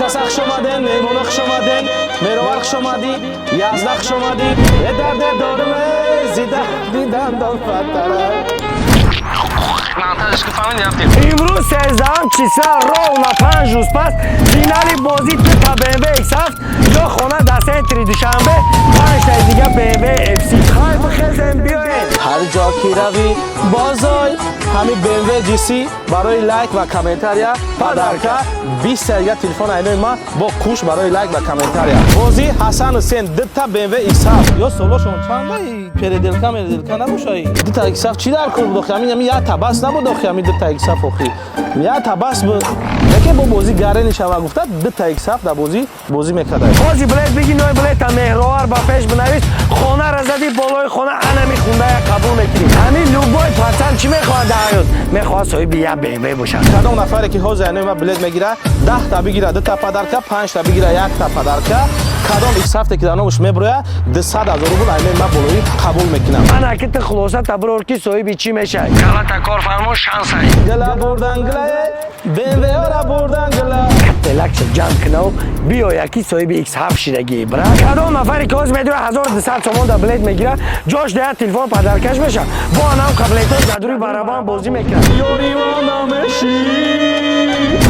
Каса хуш омаден, меҳмоно хуш омаден, Меровар хуш омадӣ, Язда хуш омадӣ. Е дарде дорум, зида дидандон фаттара. Имрӯз 13 числа, ровно 5 рӯз пас, финали бозӣ дута BMW X7 ё хона дар центри Душанбе, панҷтаи дига BMW FC. Хай, бихезем, биёед. Ҳар ҷо ки равӣ, бозой ҳами BMW GC барои лайк ва комментария подарка, 20 дига телефон айнои ма бо куш барои лайк ва комментария. Бозӣ Ҳасан Ҳусен, дута BMW X7. Ё солошон чанда, переделка меределка набошай. Дута X7 чӣ дар кор буд охи? Ҳамин ҳами як табас набуд охи, ҳами дута X7 охи. Як табас буд. Яке бо бозӣ гарени шава гуфта, дута X7 дар бозӣ бозӣ мекарда. Бози билет биги, ной билета Меҳровар ба пеш бинавис. Хонара зади, болои хона анами хундая қабул мекунӣ. Ҳамин любой пацан чӣ мехоҳад дар ҳаёт? Мехоҳад соҳиби як BMW бошад. Кадом нафаре ки ҳозир айнои ма билет мегира, 10-та бигира, дута подарка, панҷта бигира, якта подарка. Кадом X7 ки дар номаш меброя, 200 000 рубл айнои ма болоӣ қабул мекунам. Ана ки ту хулоса таброр, ки соҳиби чӣ мешавӣ. Калата корфармо шансай. Гила бурдан гилае, БМВ-ра бурдан гила. Телакша ҷамъ кунав, биёя, ки соҳиби X7 шидагӣ, брат. Кадом нафаре ки ҳозир медура, 1200 сомон да билет мегира, ҷош дая телефон подаркаш меша. Бо анам қаблетҳои дадури барабан бозӣ мекунад. Ёривона мешӣ.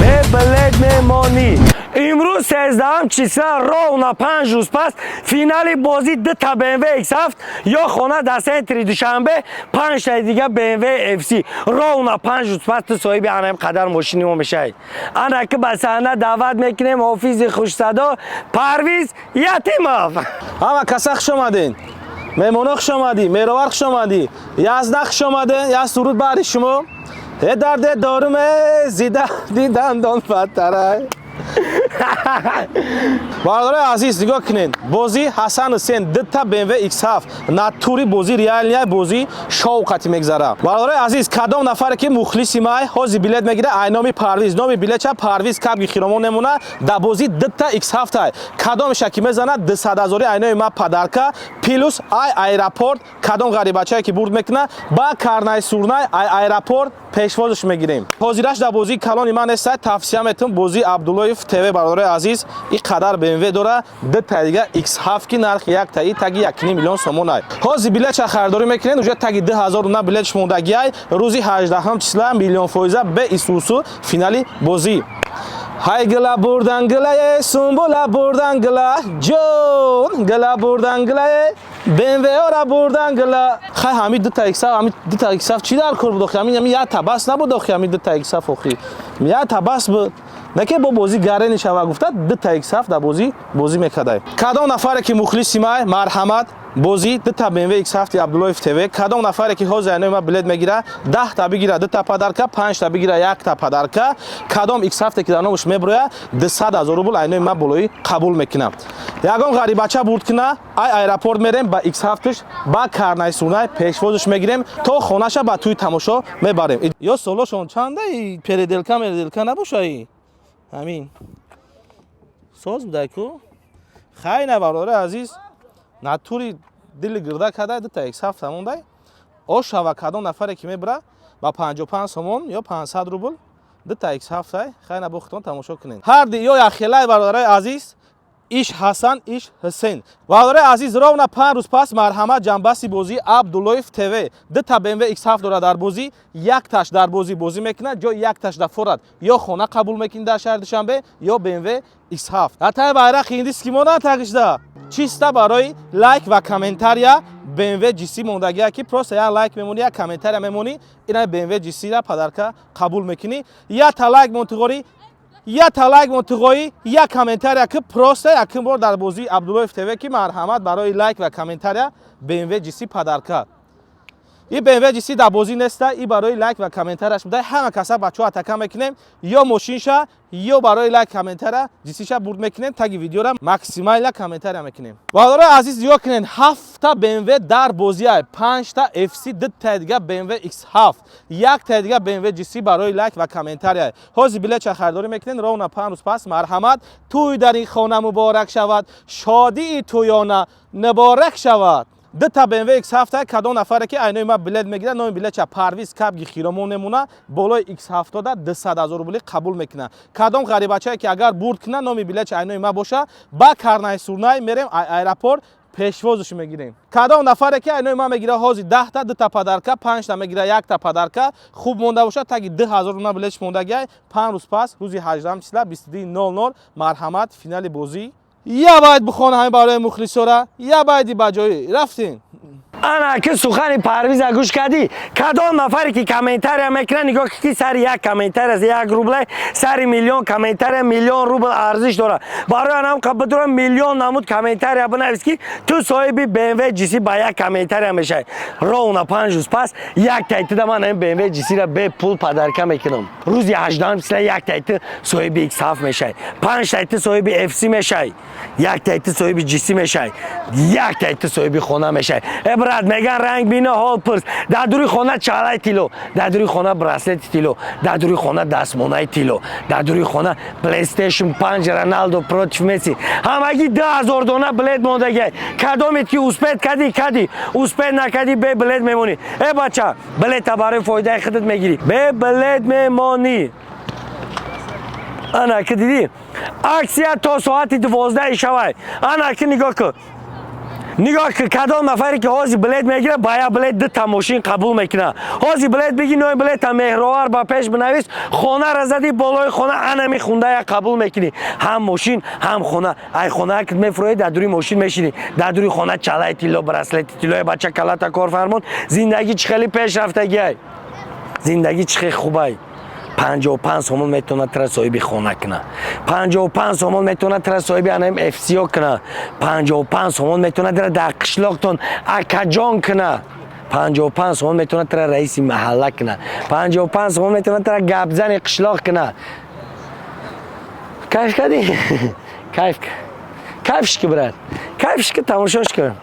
Бе билет мемонӣ. Имрӯз 13 числа, ровно 5 рӯз пас, финали бозӣ дута BMW X7 ё хона дар центри Душанбе, панҷтаи дига BMW FC. Ровно 5 рӯз пас ту соҳиби анаим қадар мошини мо мешавӣ. Ана ки ба саҳна даъват мекунем ҳофизи хушсадо Парвиз Ятимов. Ҳама каса хуш омаден, меҳмоно хуш омадӣ, Меровар хуш омадӣ, Язда хуш омаден. Як суруд баҳри шумо. Е дарде дорум, зида дидандон фаттарай. Бародарои азиз, нигоҳ кунед, бозӣ Ҳасан Ҳусен, дута BMW X7, натури бозӣ, реальный бозӣ, шоу қати мегзара. Бародарои азиз, кадом нафаре ки мухлиси май, ҳозир билет мегира ай номи Парвиз, номи билетча Парвиз кабги хиромон мемона. Дар бозӣ дута X7 ай, кадомеша ки мезанад, 200 ҳазори айнои ма подарка, плюс ай аэропорт кадом ғарибачае ки бурд мекуна, ба карнай сурнай ай аэропорт пешвозш мегирем. Ҳозираш дар бозии калони ман нестай, тавсия метавон бозии Абдуллоев ТВ. Бародарои азиз, ин қадар BMW дора, дута дига X7, ки нархи яктаи таги 1,5 миллион сомон ай. Ҳозир билетша харидорӣ мекунед, уже таги 2000 на билетш мондагиай. Рӯзи 18 числа миллион фоиза бе исусу финали бозӣ. Ҳай, гила бурдан гилае, сумбула бурдан гила, ҷон, гила бурдан гилае, БМВ-ра бурдан гила. Хай, ҳами дута X7, ҳами дута X7 чӣ дар кор буд охи? Ҳамин як табас набуд охи, ҳами дута X7 охи. Як табас буд. Наке бо бозӣ гарени шава гуфта, дута X7 дар бозӣ бозӣ мекардай. Кадом нафаре ки мухлиси май, марҳамат, бозӣ дута BMW X7 Абдуллоев ТВ. Кадом нафаре ки ҳозир айнои ма билет мегира, 10-та бигира, дута подарка, панҷта бигира, якта подарка. Кадом X7 ки дар номаш меброя, 200 000 рубл айнои ма болоӣ қабул мекунам. Ягон ғарибача бурд куна, ай аэропорт мерем ба X7-ш, ба карнай сурнай пешвозш мегирем, то хонаша ба тӯи тамошо мебарем. Ё солошон чанда, переделка меределка набошай, ҳамин соз будай ку. Хай, на, бародари азиз, натури дили гирда кадай, дута X7 мондай ошава. Кадом нафаре ки мебура, ба 55 сомон ё 500 рубл дута X7 ай. Хай, на, бохтон тамошо кунед. Ҳарди ё яхелай, бародарои азиз, иш Ҳасан, иш Ҳусен. Бародарои азиз, ровно 5 рӯз пас, марҳамат, ҷанбаси бозии Абдуллоев ТВ, дута BMW X7 дорад дар бозӣ, якташ дар бозӣ бозӣ мекунад, ҷои якташ дар форад ё хона қабул мекунӣ дар шаҳри Душанбе, ё BMW X7. Ҳатаи байрақи индиски мо натагишда, чиста барои лайк ва комментария BMW GC мондагия, ки просто як лайк мемонӣ, як комментария мемонӣ, ина BMW GC-ра подарка қабул мекунӣ. Якта лайк монтиғорӣ, якта лайк монтиғоӣ, як комментария, ки просто якум бор дар бозии Абдуллоев ТВ, ки марҳамат, барои лайк ва комментария BMW GC подарка. И BMW GC дар бозӣ неста, и барои лайк ва комментарияш буда. Ҳама каса, бачаҳо, атака мекунем, ё мошинша, ё барои лайк, комментария GC-ша бурд мекунем. Таги видеора максимально комментария мекунем. Бародарои азиз, нигоҳ кунед, ҳафта BMW дар бозиай, панҷта FC, дутаи дига BMW X7, яктаи дига BMW GC барои лайк ва комментария. Ҳозир билетча харидорӣ мекунед, ровно 5 рӯз пас, марҳамат. Тӯй дар ин хона муборак шавад, шодии тӯёна муборак шавад. Дута BMW X7. Кадом нафаре ки айнои ма билет мегирад, номи билетча Парвиз Кабги Хиромон мемона, болои X7 200 000 рубли қабул мекунад. Кадом ғарибачае ки агар бурд кунад, номи билетча айнои ма боша, ба карнай сурнай мерем, аэропорт пешвозш мегирем. Кадом нафаре ки айнои ма мегира, ҳозир 10-та дута подарка, панҷта мегира, якта подарка. Хуб монда бошад, таги 2000 рубла билетш мондагиай. 5 рӯз пас, рӯзи 18 числа, 22:00, марҳамат, финали бозӣ. Я байд бихона ҳамин барои мухлисора, я байди ба ҷои рафтем. Ана ки сухани Парвиза гӯш кардӣ. Кадом нафаре ки комментария мекунад, нигоҳ ки сари як комментария 1 рубле, сари миллион комментария миллион рубл арзиш дорад. Барои анам бидура миллион намуд комментария бинавис, ки ту соҳиби БМВ GC ба як комментария мешавӣ. Ровно 5 рӯз пас як тайтида ман ин БМВ GC-ра бепул подарка мекунам. Рӯзи 18 числа як тайти соҳиби X7 мешавӣ, панҷ тайти соҳиби FC мешавӣ, як тайти соҳиби GC мешавӣ, як тайти соҳиби хона мешавӣ. Э брат, меган, ранг бино, ҳол пурс. Дар дури хона чалаи тилло, дар дури хона браслети тилло, дар дури хона дастмонаи тилло, дар дури хона PlayStation 5, Роналдо против Месси. Ҳамагӣ 2000 дона билет мондагиай. Кадомет ки успеть кади, кади, успеть накади, бе билет мемонӣ. Э бача, билета барои фоидаи худат мегирӣ, бе билет мемонӣ. Ана ки дидӣ, акция то соати 12-и шавай. Ана ки нигоҳ кун, нигоҳ ки кадом нафаре ки ҳозир билет мегирад, ба як билет дута мошин қабул мекунад. Ҳозир билет биги, нои билета Меҳровар ба пеш бинавис, хонара зади, болои хона анами хундая қабул мекунӣ, ҳам мошин, ҳам хона. Ай хона ки мефуроӣ, дар дури мошин мешинӣ. Дар дури хона чалаи тилло, браслети тиллои. Бача, калата корфармон. Зиндагӣ чӣ хеле пеш рафтагиай, зиндагӣ чӣ хеле хубай. 55 сомон метавонад тра соҳиби хона кунад, 55 сомон метавонад тра соҳиби анам фсо кунад, 55 сомон метавонад тра дар қишлоқтон акаҷон кунад, 55 сомон метавонад тра раиси маҳалла кунад, 55 сомон метавонад тра гапзани қишлоқ кунад. Кайф кардӣ? Кайф, кайфш ки, брат, кайфш ки, тамошош кун,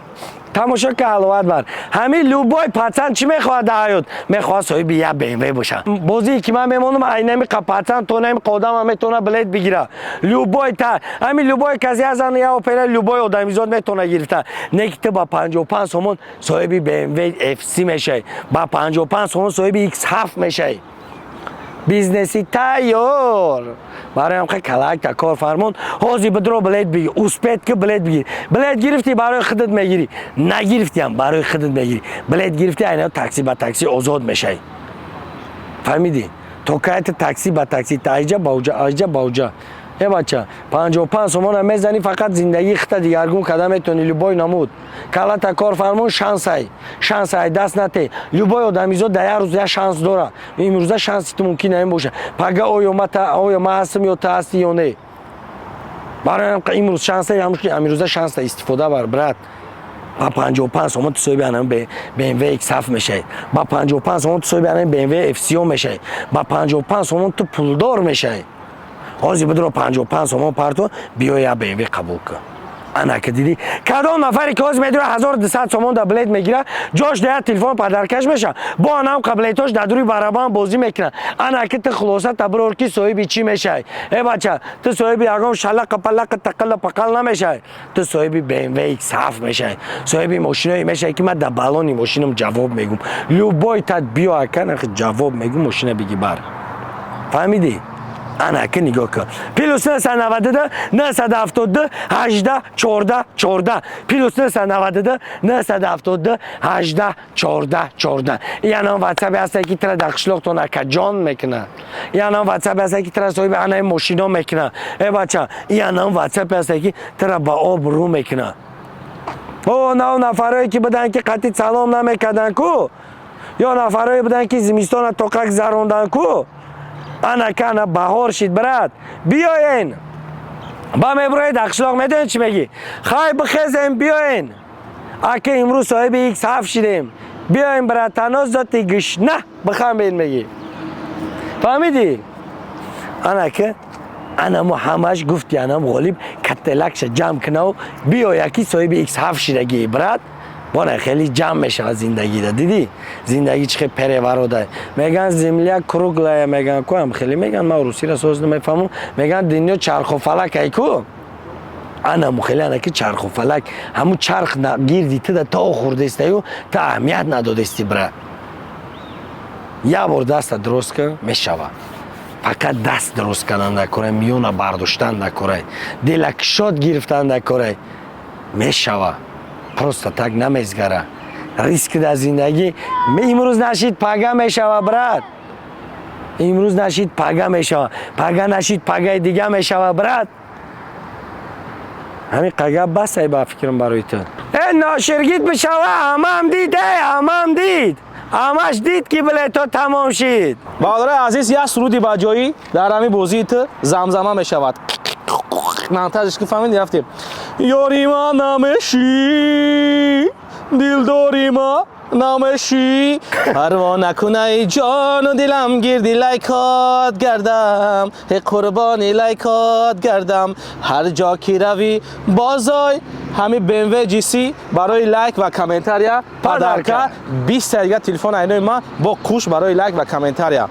тамошо ка, ҳаловат бар. Ҳамин любой пацан чӣ мехоҳад дар ҳаёт? Мехоҳад соҳиби як БМВ боша. Бозие ки ман мемонам, айнами пацан то нами одама метавона билет бигира. Любой та ҳамин любой касе я зан, я опера, любой одамизод метавона гирифта. Не ки ту ба 55 сомон соҳиби БМВ FC мешавӣ, ба 55 сомон соҳиби X7 мешавӣ. Бизнеси тайёр. Барои ҳамқа калакта кор фармон, ҳозир бидро, билет бигир, успеть ки, билет бигир. Билет гирифтӣ, барои худат мегирӣ, нагирифтиам, барои худат мегирӣ. Билет гирифтӣ, айна такси ба такси озод мешавӣ. Фаҳмидӣ? То кайта такси ба такси, та айҷа ба уҷа, айҷа ба уҷа. Э бача, 55 сомона мезанӣ, фақат зиндагии хита дигаргун карда метавонӣ. Любой намуд калата корфармон. Шансай, шансай даст нате. Любой одамизод дар як рӯз як шанс дора. Имрӯза шанси ту мумкин наин боша, пага оё ма ҳастам ё ту ҳастӣ ё не. Барои имрӯз шанса, имрӯза шанса истифода бар, брат. Ба 55 сомон ту соҳиби анам BMW X7 мешавӣ, ба 55 сомон ту соҳиби анам BMW FCO мешавӣ, ба 55 сомон ту пулдор мешавӣ. Ҳозир бидро, 55 сомон парто, биё, як БМВ қабул кун. Ана ки дидӣ, кадом нафаре ки ҳозир медура, 1200 сомон да билет мегира, ҷош да як телефон подаркаш меша, бо анам қаблетош дар дури барабан бозӣ мекунад. Ана ки ту хулоса таброр, ки соҳиби чӣ мешавӣ? Э бача, ту соҳиби ягон шалақа палақа тақала пақал намешавӣ, ту соҳиби BMW X7 мешавӣ, соҳиби мошиное мешавӣ, ки ман дар балони мошинам ҷавоб мегум. Любой тат биё, ака, нахи ҷавоб мегум, мошина биги, бар. Фаҳмидӣ? Ана ки нигоҳ кун: +992 972 18 14 14, +992 972 18 14 14. Янам ватсапе ҳаста, ки тра дар қишлоқтон акаҷон мекунад. Янам ватсапе ҳаста, ки тра соҳиби анаи мошино мекунад. Э бача, янам ватсапе ҳаста, ки тра ба об рӯ мекунад. О на нафарое ки буданд, ки қатъи салом намекарданд ку, ё нафарое буданд, ки зимистона тоқак заронданд ку, ана кана баҳор шид, брат, биёен. Ба мебуроед қишлоқ, медонед чӣ мегӣ? Хай, бихезем, биёен, ака, имрӯз соҳиби X7 шидем, биёен, братано, зоти гишна бихамбен, мегӣ. Фаҳмидӣ? Ана ки анамо ҳамаш гуфти, анам ғолиб каттелакша ҷамъ кунаву биёя, ки соҳиби X7 шидагӣ, брат. Бона хеле ҷамъ мешавад зиндагида. Дидӣ, зиндагӣ чӣ хел переворота. Меган, земля круглая, меган ку, ам хеле меган, ман русиро соз намефаҳмам. Меган, дунё чархофалак ай ку. Ана мухеле, ана ки чарху фалак, ҳамун чарх гирди туда то хӯрдестаю, та аҳамият надодести, брат. Як бор даста дуруст кун, мешава. Фақат даст дуруст кардан накорай, миёна бардоштан накорай, дилакшод гирифтан накорай, мешава. Просто так намезгара. Риск дар зиндагӣ имрӯз нашид, пага мешава, брат. Имрӯз нашид, пага мешава, пага нашид, пагаи дига мешава, брат. Ҳамин қага басай ба фикрам барои ту. Э, ноширгит бишава, ҳамаам дид, э, ҳамаам дид, ҳамаш дид, ки билето тамом шид. Бародарои азиз, як суруди баҷоӣ дар ҳамин бозии ту замзама мешавад. Монтажш ки фаҳмидӣ, рафтем. Ёри ма намешӣ, дилдори ма намешӣ, парво накунай, ҷону дилам гирди лайкот гардам, ҳе қурбони лайкот гардам. Ҳар ҷо ки равӣ, бозой ҳамин BMW GC барои лайк ва комментария подарка, 20 дига телефон айнои ма бо куш барои лайк ва комментария.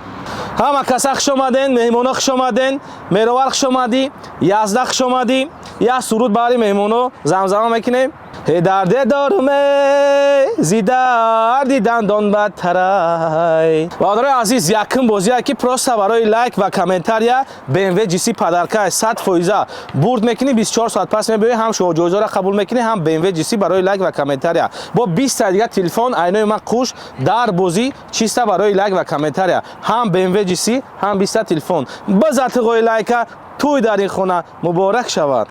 Ҳама каса хуш омаден, меҳмоно хуш омаден, Меровар, хуш омадӣ, Язда, хуш омадӣ. Як суруд барои меҳмоно замзама мекунем. Э, дарде доруме, зи дарди дандон бадтарай. Бародарои азиз, якум бозие, ки просто барои лайк ва комментария BMW GC подарка, 100 фоиза бурд мекунӣ, 24 соат пас мебиёӣ, ҳам шоҳҷоизаро қабул мекунӣ, ҳам BMW GC барои лайк ва комментария, бо 20 дига телефон айнои ман қуш дар бозӣ, чиста барои лайк ва комментария, ҳам BMW GC, ҳам 20 телефон. Биза тиғои лайка, тӯй дар ин хона муборак шавад.